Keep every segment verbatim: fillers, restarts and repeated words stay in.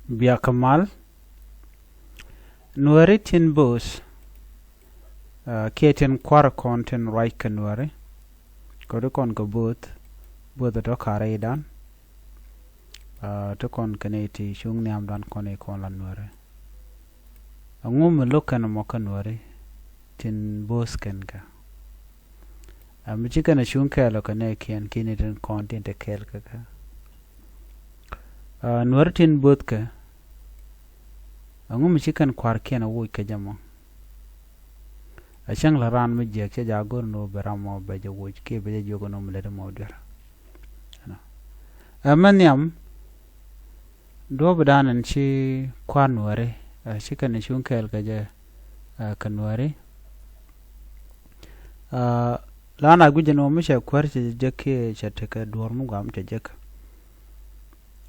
Biakä mal. Nuääri tin bo̱o̱th, ah, kiɛ tin kua̱r kɔn tin ruac kɛ nuääri. Kɔdi kɔn kɛ bo̱o̱th, bo̱o̱th tɔ karɛ i̱dan. Ah, ti kɔn kɛ ni ti cuŋ nhiamdan kɔn i̱ kɔn la nuääri. Ɛŋu mi lo̱k kɛn mɔ kä nuääri tin bo̱o̱th kɛn kɛ? Ah, mi ci kɛn a cuŋ kɛɛl ɔ kɛ nɛɛkiɛn ki̱ni tin kɔn tin te kɛɛl kɛ kɛ. Ah, nuääri tin bo̱o̱th kɛ, ɛŋu mi ci kɛn kua̱rkiɛn a woc kɛ jɛ mɔ? A cäŋ la raan mi jiäk cɛ jaak go̱r ni wä bɛ ram mɔ bɛ jɛ woc kiɛ bɛ jɛ jiök ni wä mi lät mɔ duer. Ɛnɔ. Ɛ mɛ nhiam, duɔ̱ɔ̱p dan ɛn ci kua̱r nuääri, ah, ci kɛn cuŋ kɛɛl kɛ jɛ, ah, kɛ nuääri. Ah, la na guic ɛn ɣöö mi cɛ kuäär cɛ jek kiɛ cɛ tekɛ duɔ̱ɔ̱r mi guam cɛ jek.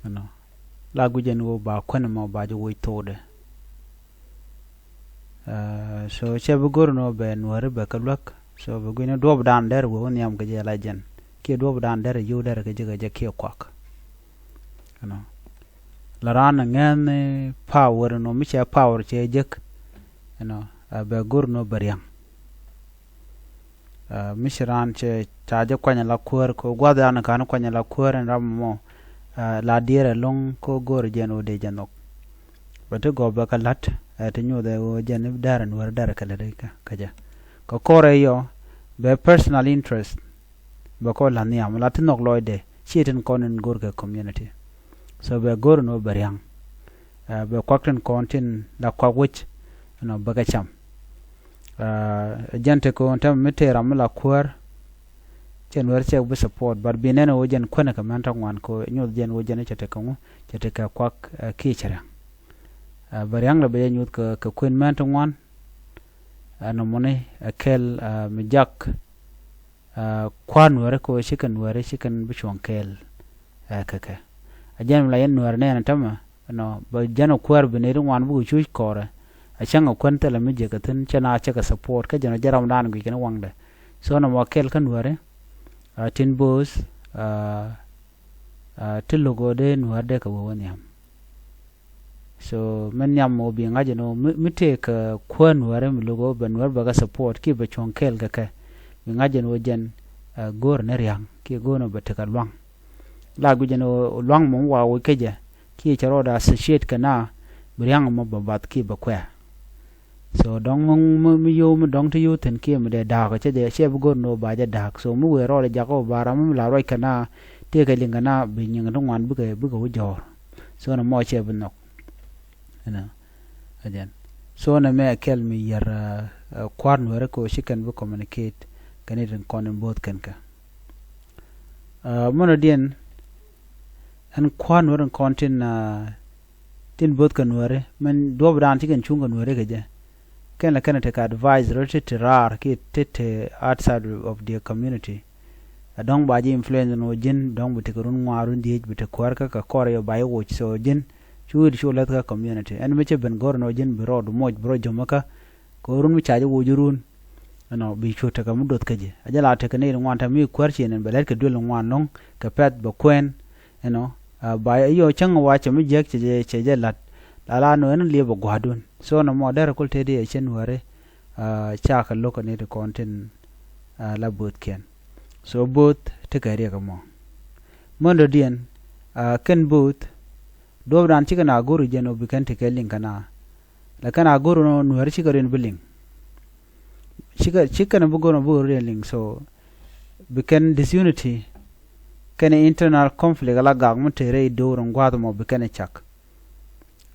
Ɛnɔ. La guic ɛn ɣöö ba kuän ɛmɔ ba jɛ woc thokdɛ. Ah, so cɛ bi go̱r ɛn ɣöö bɛ nuääri bɛ kɛ luäk. So bɛ guic ni duɔ̱ɔ̱p dan dɛr wee wä nhiam kɛ jɛ la jɛn. Kiɛ duɔ̱ɔ̱p dan dɛr yio̱w dɛr kɛ jek kɛ jɛ kiɛ kuak. Ɛnɔ. La raan ɛ ŋɛn power ɛnɔ mi cɛ power cɛ jek. Ɛnɔ. Ah, bɛ go̱r ɛn ɣöö bɛ ria̱ŋ. Ah, mi ci raan cɛ ca jɛ kuany ala kuäär kɛ gua̱th yan kan kuany ala kuäär ɛn ram mɔ. Ah, la diɛɛr ɛlɔ̱ŋ kɛ go̱r jɛn wä dee jɛ nhɔk. Bɛ ti gɔp bɛ kɛ la̱t, ɛ ti nyuuth ɛ wä jɛn i̱ dɛr ɛn wär dɛr kɛ lät ikä kɛ jɛ. Kɛ kɔrɛ yɔ bɛ personal interest. Bɛ kɔ la nhiam la ti nhɔk lɔcdɛ ci tin kɔn in go̱r kɛ community. So bɛ go̱r in wä bɛ ria̱ŋ. Ah, bɛ kuak tin kɔn tin la kuak wec, ɛnɔ, bɛ kɛ cam. Ah, jɛn tekɛ ɣöö tɛmɛ mi tëë ram mi la kuäär. Cɛ nuɛr cɛ bi support, but bi nɛn ɣöö jɛn kuänɛ kɛ mɛn tɔ ŋuan kɛ ɣöö nyuɔth jɛn ɣöö jɛn cɛ tekɛ ŋu, cɛ tekɛ kuak, ah, kiɛ cɛ ria̱ŋ. Ah, bɛ ria̱ŋ lɛ bɛ jɛ nyuth kɛ, kɛ kuën mɛn tɔ ŋuan. Ah, nɔmɔni, ah, kɛl, ah, mi jak, ah, kua̱r nuɛri kɛ ɣöö cikɛ nuɛri cikɛn bi cuɔ̱ŋ kɛɛl, ah, kɛ kɛ. A jɛn mi la yɛn nuɛri nɛɛni tämɛ, ɛnɔ, bɛ jɛn ɔ kuäär bi nɛy ti ŋuan bikɛ cuc kɔrɛ. A cäŋ ɔ kuän thilɛ mi jiäkä thi̱n cɛ na cɛ kɛ support kä jɛn ɔ jɛ ramdan guic kɛn waŋdɛ. So nɔmɔ kɛl kä nuääri, ah, tin bo̱o̱th, ah, ah, ti lo̱k ɣöö dee nuäär dee kɛ wee wä nhiam. So mi nhiam ɣöö bi ŋa̱c ɛn ɣöö mi, mi tëë kɛ kuäär nuääri mi lo̱k ɣöö bɛ nuäär bɛ kɛ support kiɛ bɛ cuɔ̱ŋ kɛɛl kɛ kɛ. Bi ŋa̱c ɛn ɣöö jɛn, ah, go̱o̱r ni ria̱ŋ kiɛ go̱o̱r ni bɛ tekɛ lua̱ŋ. La guic ɛn ɣöö lua̱ŋ mɔ mi wa woc kä jɛ kiɛ cɛ rɔɔdɛ associate kɛ na bi ria̱ŋ mɔ bɛ bath kiɛ bɛ kuɛ̈ɛ̈. So dɔ̱ŋ mi, mi, mi yio̱w mi dɔ̱ŋ ti yio̱w thi̱n kiɛ mi dee da̱a̱k cɛ jɛ cɛ bi go̱r ni wä ba jɛ da̱a̱k. So mi wëë rɔɔdɛ jakä wä ba ram mi la ruac kɛ na tëëkɛ liŋ kɛ na bi nyiŋ ti ŋuan bikɛ, bikɛ wä jɔ̱ɔ̱r. So nɔmɔ cɛ bi nhɔk. Ɛnɔ. Ɛ jɛn. So nɛ mɛ kɛl mi yɛr, ah, ah, kua̱r nuɛri kɛ ɣöö ci kɛn bi communicate kɛ ni tin kɔn in bo̱o̱th kɛn kɛ. Ah, mɔnɔ diɛn ɛn kua̱r nuɛri kɔn tin, ah, tin bo̱o̱th kɛ nuääri min duɔ̱ɔ̱pdan ci kɛn cuŋ kɛ nuääri kɛ jɛ. Kɛn lɛ kɛn tekɛ advice rɔ ti ti raar kiɛ ti ti outside of their community. Ɛ dɔ̱ŋ ba ji̱ influence ni wä ji̱n dɔ̱ŋ bi tekɛ run ŋuan run dhieec bi te kuäär kä kɛ kɔr yɔ ba ji̱ woc so ji̱n cu wi̱i̱d cu läth kä community ɛn mi cɛ ben go̱r ni wä ji̱n bi rɔɔd moc bi rɔ jɔ̱mä kä kɛ run mi ca ji̱ woc run. Ɛnɔ bi cu tekɛ mi doth kä ji̱ a jɛ la tekɛ ni ŋuan te mi kuäär ci ɛn bɛ lɛt kɛ duel ŋuan lo̱ŋ kɛ pɛth bɛ kuɛn. Ɛnɔ, ah, ba yɔ cäŋ wa cɛ mi jiäk cɛ jɛ, cɛ jɛ la̱t. La la nɔ ɛn liep a gua̱a̱dun. So nɔmɔ derɛ kul tëë di ɛ cɛ nuääri, ah, cakɛ lo̱k ni ti kɔn tin, ah, la bo̱o̱thkiɛn. So bo̱o̱th tekɛ riɛk ɛmɔ. Mundɔ̱diɛn, ah, kɛn bo̱o̱th, duɔ̱ɔ̱pdan cikɛ na go̱r jɛn ɔ bi kɛn tekɛ liŋ kɛ na. La kɛn a go̱r nɔ nuääri cikɛ riɛn bi liŋ. Cikɛ, cikɛ nɔ bi go̱r nɔ bi go̱r riɛn liŋ. So bi kɛn disunity. Kɛnɛ internal conflict ala gak mi te rɛy do̱r in gua̱a̱th mɔ bi kɛnɛ cak.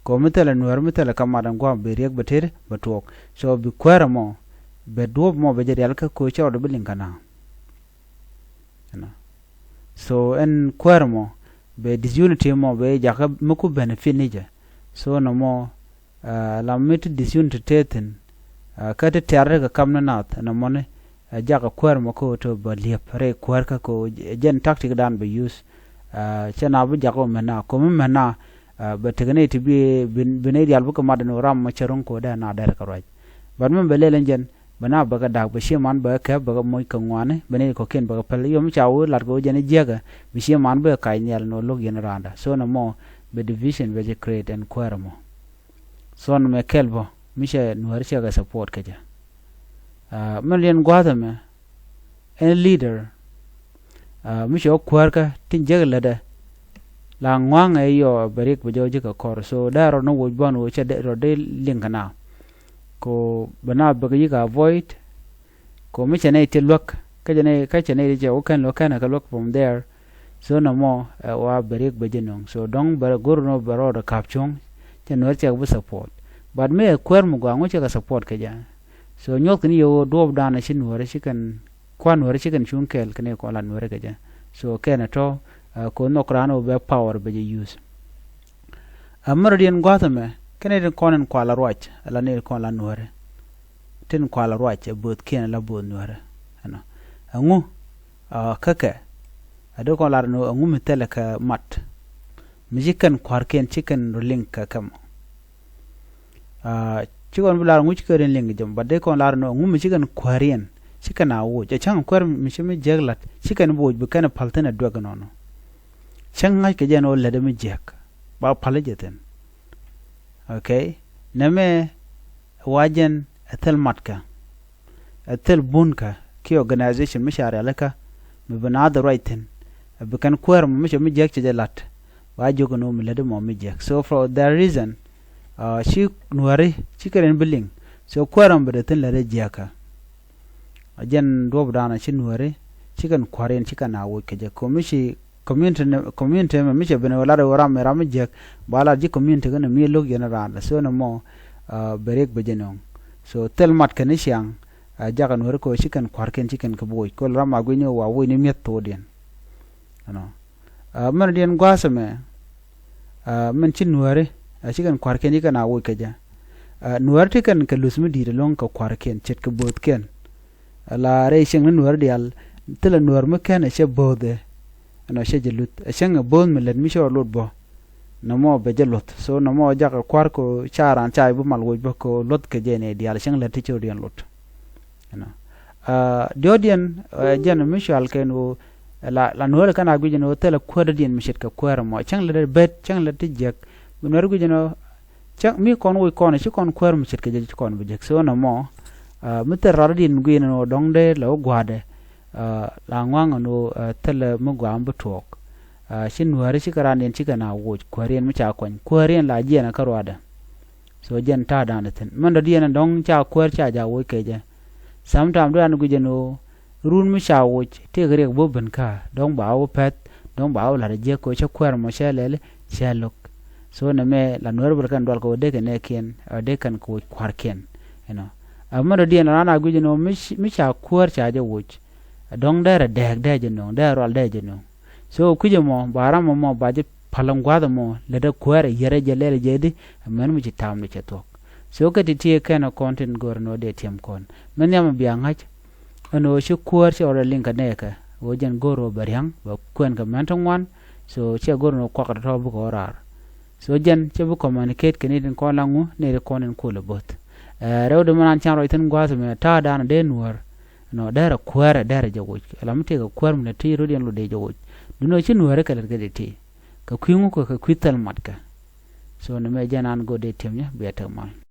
Kɛ mi thilɛ nuäär mi thilɛ kä mat in gua̱a̱th bi riɛk bɛ tet bɛ tuɔɔk. So bi kuäär ɛmɔ bɛ duɔ̱ɔ̱p mɔ bɛ jɛ rial kä ko̱ cɛ rɔɔd bi liŋ kä na. Ɛnɔ. So ɛn kuäär ɛmɔ bɛ disunity mɔ bɛ jakä mi ku benefit ni jɛ. So nɔmɔ Ah, la mi ti disunity te thi̱n. Ah, kä ti tɛ̈r ti kɛ kam ni nath ɛn ɛmɔni. Ah, jakɛ kuäär mɔ kä ɣöö te bɛ li̱ep rɛy kuäär kä kɛ ɣöö jɛn tactic dan bɛ use. Ah, cɛ na bi jakɛ mɛn na komi mɛn na. Ah, bɛ tekɛ ni ti bi bi ni rial bikɛ mat ni ram mɔ cɛ ro̱ŋ kɛ ɣöö dee na dɛr kɛ ruac. But mi bɛ lɛl ɛn jɛn bɛ na bɛ kɛ da̱k bɛ cie man bɛ kɛ kɛp bɛ kɛ moc kɛ ŋuani bɛ ni kɔ̱kiɛn bɛ kɛ päl yom ca wee lat kɛ ɣöö jɛn jiäkɛ bi cie man bɛ kɛ kac nhial ni ɣöö lo̱k yɛn randa. So nɔmɔ bɛ division bɛ jɛ create ɛn kuäärä mɔ. So nɔmɛ kɛl bä mi cɛ nuääri cɛ kɛ support kɛ jɛ. Mɛn liɛn gua̱a̱th ɛmɛ ɛn leader mi cɛ wä kuäärkä tin jek lätdɛ. La ŋua̱ŋ ɛ yɔ bɛ riɛk bɛ jɛ wä ji̱ kɛ kɔr, so dee rɔ ni woc bän wä cɛ rɔ dee liŋ kɛ na. Ko bɛ na bɛ kɛ yi̱k avoid. Ko mi cɛ nɛy ti luäk kä cɛ nɛy kä cɛ nɛy ti cɛ wä kɛn luäk kɛn kɛ luäk from there. So nɔmɔ ɛ wa bɛ riɛk bɛ jɛ nöŋ, so dɔ̱ŋ bɛ go̱r nɔ bɛ rɔɔdɛ ka̱p cuɔ̱ŋ. Cɛ nuäär cɛ kɛ bi support. But mi ɛ kuäär mi gɔaa ŋu cɛ kɛ support kɛ jɛ. So nyuɔth kɛ ni yɛ wä duɔɔp danɛ ci nuäärä ci kɛn kuan nuäärä ci kɛn cuŋ kɛɛl kɛ ni kɔn la nuäärä kɛ jɛ. So kɛn ɛ tɔ ko nhɔk raan wä bɛ power bɛ jɛ use. Ɛ märä diɛn gua̱a̱th ɛmɛ kɛn ni tin kɔn in kual a ruac ala ni kɔn la nuäärä. Tin kual a ruac ɛ bo̱o̱th kiɛn la bo̱o̱th nuäärä. Ɛnɔ ɛŋu kä kɛ a dee kɔn lar ni ɛŋu mi thilɛ kɛ mat mi ci kɛn kua̱rkiɛn ci kɛn rɔ liŋ kɛ kɛ mɔ. Ci kɔn bi lar ŋuc kɛ rin liŋ jɛ mɔ, but dee kɔn lar ni ŋu mi ci kɛn kuäär yɛn ci kɛn a woc. Ɛ cäŋ kuäär mi ci mi jiäk lat ci kɛn bi woc bi kɛn pal thin a duɛk nɔnɔ. Cäŋ ŋa̱c kɛ jɛn ɣöö lätdɛ mi jiäk ba pal jɛ thin. Okay. Nɛmɛ wa jɛn ɛ thil matkɛ. Ɛ thil bunkä ki organization mi ca rialikä mi bi naath ruac thi̱n. Ɛ bi kɛn kuäär mɔ mi cɛ mi jiäk cɛ jɛ la̱t ba jiök ɛn ɣöö mi lätdi mɔ mi jiäk. So for that reason ci nuääri ci kɛ rɛn bi liŋ. So kuäär mɔ bi dee thi̱n lätdɛ jiäkä. A jɛn duɔ̱ɔ̱p da̱a̱n ci nuääri ci kɛn kuäär yɛn ci kɛn a woc kɛ jɛ ko mi ci community mɛ mi cɛ ben ɣöö lat ɣöö ram mi ram mi jiäk ba lat ji̱ community kä ni mi lo̱k yɛn raan. So ni mɔ bɛ riɛk bɛ jɛ nöŋ. So thil mat kɛn i̱ ciaŋ. Jakä nuääri kɛ ɣöö ci kɛn kua̱rkiɛn ci kɛn kɛ bi woc kɛ ɣöö ram a gui̱cni ɣöö wa woc ni mi̱eth thokdiɛn. Ɛnɔ mɛn diɛn gua̱a̱th ɛmɛ mɛn ci nuääri ci kɛn kua̱rkiɛn ci kɛn a woc kɛ jɛ. Nuääri ti kɛn kɛ luth mi di̱i̱t ɛlɔ̱ŋ kɛ kua̱rkiɛn ce̱tkɛ bo̱o̱thkiɛn. La rɛy cieŋ ni nuäär diaal thilɛ nuäär mi kɛn ɛ cɛ bo̱o̱th ɛ. Ɛnɔ cɛ jɛ luth ɛ cäŋ ɛ bo̱o̱th mi lät mi cɛ rɔ lot bä. Nɔmɔ bɛ jɛ luth so nɔmɔ jakä kua̱r ko ca raan ca bi mal woc bä ko luth kɛ jɛ ni diaal cäŋ lät ti cɛ rɔ diɛn lot. Ɛnɔ diɔ̱ɔ̱diɛn jɛn mi cual kɛn ɣöö la nuäär kɛn a guic ɛn ɣöö thilɛ kuäär dɔ̱diɛn mi ce̱tkɛ kuäär ɛmɔ cäŋ lät ɛ bet cäŋ lät ti jiäk. Bi nuäär guic ɛn ɣöö cäŋ mi kɔn woc kɔn ci kɔn kuäär mi ce̱tkɛ jɛ ci kɔn bi jek so nɔmɔ. Mi thil rat diɛn mi gui̱n ɛn ɣöö dɔ̱ŋ dee la wä gua̱a̱dɛ. La ŋua̱ŋ ɛn ɣöö thilɛ mi gua̱a̱m bi tuɔɔk. Ci nuääri ci kɛ ran diɛn ci kɛ na woc kuäär yɛn mi ca kuany kuäär yɛn la jiɛn ɛ kä ruaadɛ. So jɛn ta̱a̱ da̱a̱n ɛ thi̱n mɛn dɔ̱diɛn ɛn dɔ̱ŋ ca kuäär ca ja woc kɛ jɛ. Sometimes dɔ̱ an guic ɛn ɣöö run mi ca woc tëëk riɛk bä ben kä dɔ̱ŋ ba wä pɛ̈th dɔ̱ŋ ba wä la̱t a jiäk kɛ cä kuäär mɔ cä lɛl cä lo̱k. So nɛmɛ la nuäär bä kɛn dual kɛ wä dee kɛ nɛɛkiɛn ɛ dee kɛn kɛ woc kua̱rkiɛn. Ɛnɔ ɛ mɛn dɔ̱diɛn la raan a guic ɛn ɣöö mi ca kuäär ca jɛ woc. Dɔ̱ŋ dee rɛ dɛɛk dee jɛ nöŋ dee rual dee jɛ nöŋ. So kui̱c ɛmɔ ba ram ɛmɔ ba jɛ päl ɛn gua̱a̱th ɛmɔ lät ɛ kuäär ɛ yɛrɛ jɛ lɛl jɛ di. Ɛ mɛn mi ci ta̱a̱m di cɛ thuɔ̱k. So kɛ ti ti kɛn ɛ kɔn tin go̱o̱r ɛn ɣöö dee tiɛm kɔn mɛ nhiam ɛ bia ŋa̱c. Ɛn ɣöö ci kuäär cɛ rɔ liŋ kɛ nɛɛkɛ ɣöö jɛn go̱o̱r ɣöö bɛ ria̱ŋ bɛ kuɛn kɛ mɛn ti ŋuan. So cɛ go̱o̱r ɛn ɣöö kuak tɔ̱tɔ̱ bikɛ ɣöö raar. So jɛn cɛ bi communicate kɛ ni tin kɔn la ŋu ni ti kɔn in kuɔl ɛ bo̱th. Ɛ rɛw di mɛ nan can ruac thi̱n gua̱a̱th ɛmɛ ta̱a̱ da̱a̱n dee nuäär. Nɔ dɛrɛ kuäärɛ dɛrɛ jɛ woc la mi tëëkɛ kuäär mi lɛ ti rot yɛn lo dee jɛ woc. Duundɛ ci nuäärä kɛ lät kɛ dee ti kɛ kui̱ ŋukɛ kɛ kui̱ thil matkɛ. So ni mɛ jɛn an go̱o̱r dee tiɛm nyɛ bia tek mal.